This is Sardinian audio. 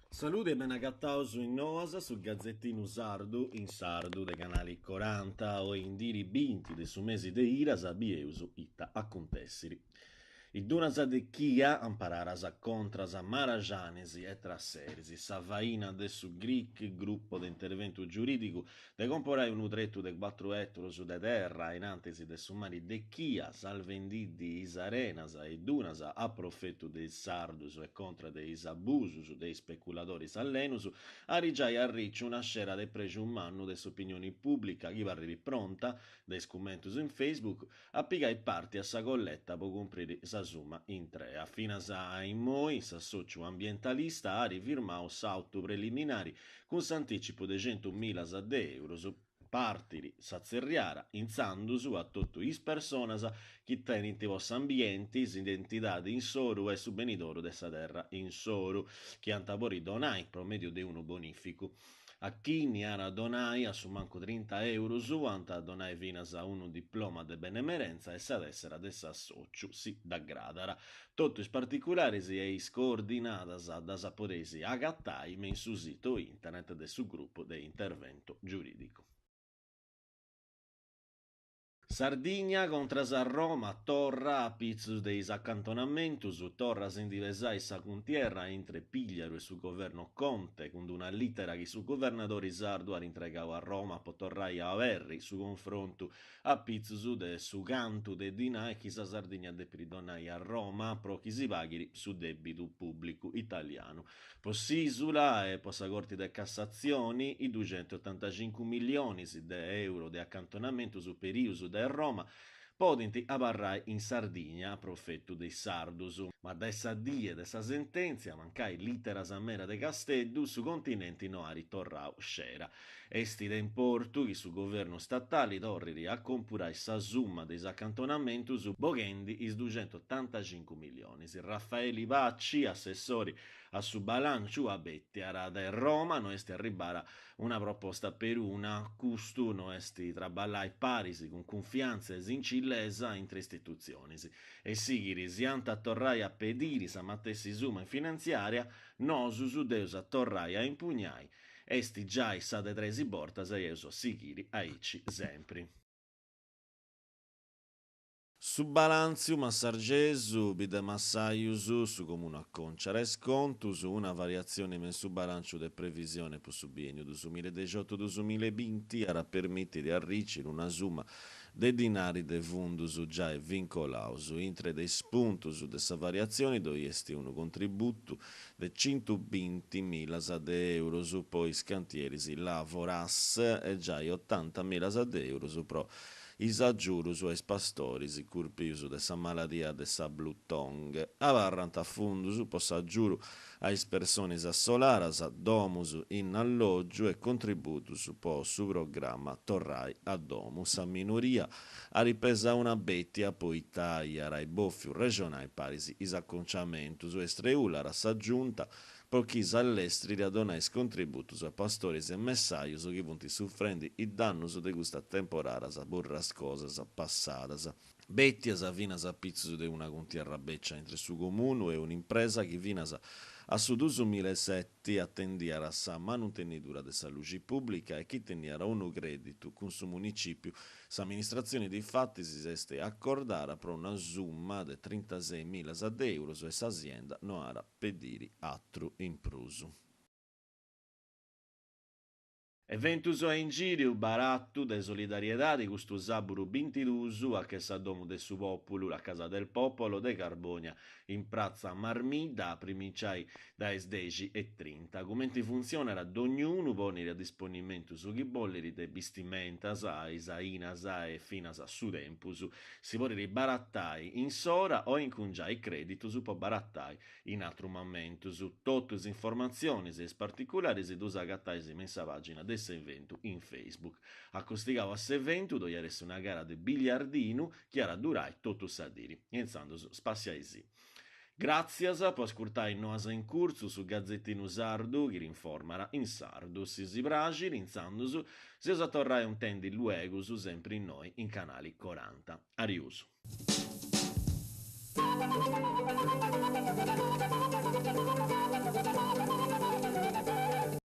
Salude e bene agataus in Noas, su gazetinu sardu in sardu de Canali Coranta, oi in diri binti de su mesi de Iras bieus ita acuntessiri. Is dunas de Chia ampararas contras a maraxanis e trasseris. Sa faina de su GRIC, Gruppo de Interventu Giurìdicu, de comporai unu tretu de cuatru èturus de terra a in antis de su mari de Chia, salvendiddi is arenas e is dunas a profetu de is sardus e contra de is abusus de is speculadoris allenus, at giai arriciu una scera de prexu mannu de s'opinioni pùblica chi parrit pronta, de is cummentus in Facebook, a pigai parti a sa colleta po cumpriri sa summa intrea. Finas a immoi s'assòciu ambientalista at firmau s'àutu preliminari cun s'antìcipu de centumilas de èuros. Partit sa tzerriara intzandus a totu is personas chi tenint po s'ambienti, s'identidadi insoru e su benidoru de sa terra insoru, chi ant a podi donai pro mèdiu de unu bonìficu. A chini at a donai a su mancu trinta eurus ant a donai finas unu diploma de benemerentza e sa tèssera de s'assòciu, si dd'agradat. Totu is particularis e is coordinadas ddas podeis agatai me in su situ internet de su Gruppo de Intervento Giuridico. Sardigna contras a Roma, torra a pitzus de is acantonamentus, torra a si ndi pesai sa cuntierra intre Pigliaru e su governo Conte, cun d'una lìtera chi su guvernadori sardu at intregau a Roma po torrai a aberri su cunfrontu a pitzus de su cantu de dinai chi sa Sardigna depit donai a Roma pro chi si paghit su dèbidu pùblicu italianu. Po s'ìsula e po sa Corti de Cassatzioni, is duxentuotantacincu millionis de euro de acantonamentus pedius dae Roma podint abarrai in Sardigna a profetu de is sardus. Ma dae sa die de sa sentèntzia, mancai lìteras meda de Casteddu, su continenti no at torrau scera. Est de importu chi su governu statali torrit a compurai sa summa de is acantonamentus boghendi is duxentuotantacincu millionis. Raffaeli Paci, assessori a su balànciu abètiat, dae Roma no est arribbada una proposta peruna, custu no est traballai paris cun cunfiàntzia e sincillesa intre istitutzionis. E sighit, si ant a torrai a pediri sa matessi summa in finantziària, nosus dd'eus a torrai a impugnai. Est giai sa de tresi bortas e eus a sighiri aici sempri. Su balàntziu massargesu, Biddemassajus, su comunu aconciat is contus, una variatzioni me in su balànciu de previsione po su bienniu dusumiledexiotu dusumilebinti at a permìtiri de arriciri una summa de dinari de fundus giai vincolaus. Intre de is puntus de sa variatzioni ddoi est unu contributu de centubintimilas de euros po is cantieris Lavoras e giai otantamilas de euros pro is agiurus a is pastoris curpius de sa maladia de sa blue tongue. Abarrant fundus po s'agiuru a is personis assolaras, domus in allògiu e contributus po su programma Torrai a domu. Sa minoria at pesau una bètia poita iat bòfiu rexonai paris is aconciamentus e streulat sa Giunta pro chi s'allestrit a donai is contributus a pastoris e messajus chi funt sufrendi is dannus de custas temporadas burrascosas passadas. Bètias finas a pitzus de una cuntierra bècia intre su Comunu e un'impresa chi finas a su dusumilaseti atendiat sa manutenidura de sa luxi pùblica e chi teniat unu crèditu cun su Municìpiu. S'amministratzione difatis s'est acordada pro una summa de trintaseimilas de euros e s'azienda no at a pediri atru in prus. Eventus a ingìriu, baratu de solidariedadi custu sàburu bintiduus a che sa Domu de su Pòpulu, la Casa del Popolo, de Carbònia in pratza Marmidda a primiciai dae is dexi e trinta. Cumenti funtzionat, dognunu ponit a disponimentu su chi bollit de bistimentas, is ainas e finas su tempus. Si podit baratai in s'ora o incungiai crèditus po baratai In atrus mamentus, totu is informatzionis e is particularis ddus agatais me in sa pàgina de s'eventu in Facebook. Acostigau a s'eventu ddoi at essi una gara de biliardinu chi at a durai totu sa diri. E intzandus spassiaisì. Gràtzias po ascurtai Noas in Curtzu, su gazetinu sardu chi rinformat in sardu. Si si praxit, intzandus, s'eus a torrai a intendi luegus sempri innoi in Canali Coranta. Ariusu.